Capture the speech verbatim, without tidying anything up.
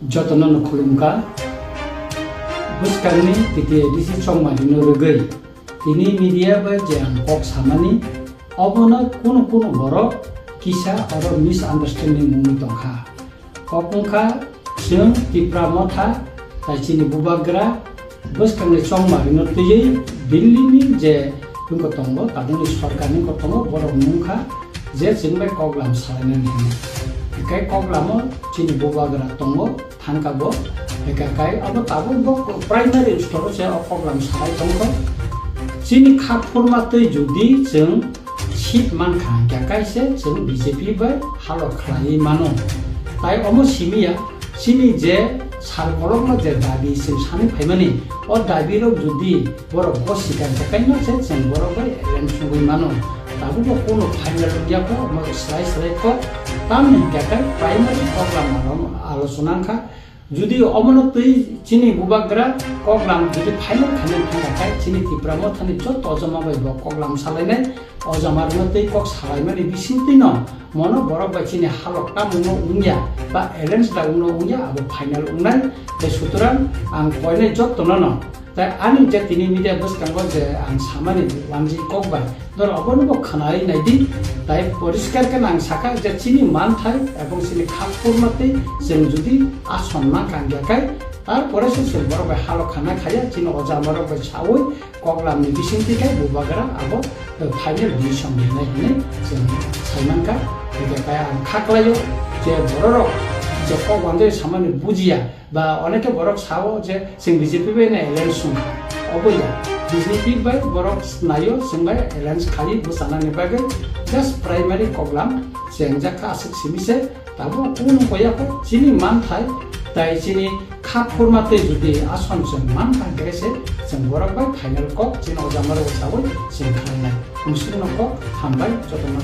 Jotono no khulumkha. Bwskangni T T A D C chongmarino rwgwi tini media bai je ang kok samani, obono kunu kunu borok kisa oro misunderstanding wngwi tongkha. Kok wngkha, chwng Tipra Motha tai chini bubagra bwskangni chongmarino twiwi Delhi ni je wngkha tongo, tabukni sorkarni wngkha tongo, borok nungkha je chwng bai koklam salainani hwnwi. Hinkhe koklamo chini bubagra tongo, thangkha bo, hinkhe kai abo tabuk bo primary store se o koklam salai tongkha. Chini kha phurma twi judi chwng seat mankha, hinkhe kaise chwng B J P bai halok khlaiwi mano. Tai omo simiya, chini je sar kolokma je dabi chwng sani phaimani, o dabi rok judi borok gosi kha, hinkhe kaino se chwng borok bai alliance wngwi mano. Tabukbo kunu final wngya kho, omo swlai swlai kok, tamni hinkhe kai primary program alo-, alochona wngkha. Judi omono twi chini bubagra koklam judi final khaina thangkha, tai chini Tipra Mothani joto ojama bai bo koklam salainai, ojama rwna twi kok salaimani bisingtwino mono borok bai chini halok tamungno wngya ba alliance da wngno wngya, abo final wngnai. Tai sutorang ang koinai jotono no, tai ani je tini media bwskango je ang samani wanji kok bai, Dor obono bo khwnai naidi, tai poriskar khe nang sakha je chini manthai ebong chini kha phurma twi chwng judi ason mankha hinkhe kai, tarpore se chwng borok bai halok khana khaiya, chini ojama rok bai saui koklamni bisingtwi khe bubagra abo, eh, final decision rinai hinwi chwng sai mankha. Hinkhe kai ang kha klaio je bororok je kok wanjwi samani bujiya, Ba onekhe borok sao je chwng B J P bai no alliance wngkha. Obo ya, B J P bai borok naio chwng bai alliance khaiwi bwchanani bagwi just primary koklam chengjak kha aswk simi se, tabuk kunu koya kho chini manthai tai chini kha phurma twi judi ason chwng mankha hinkhe se chwng borok bai final kok chini ojama rok saui chwng khlainai. Mwswkno kok hambai jotono.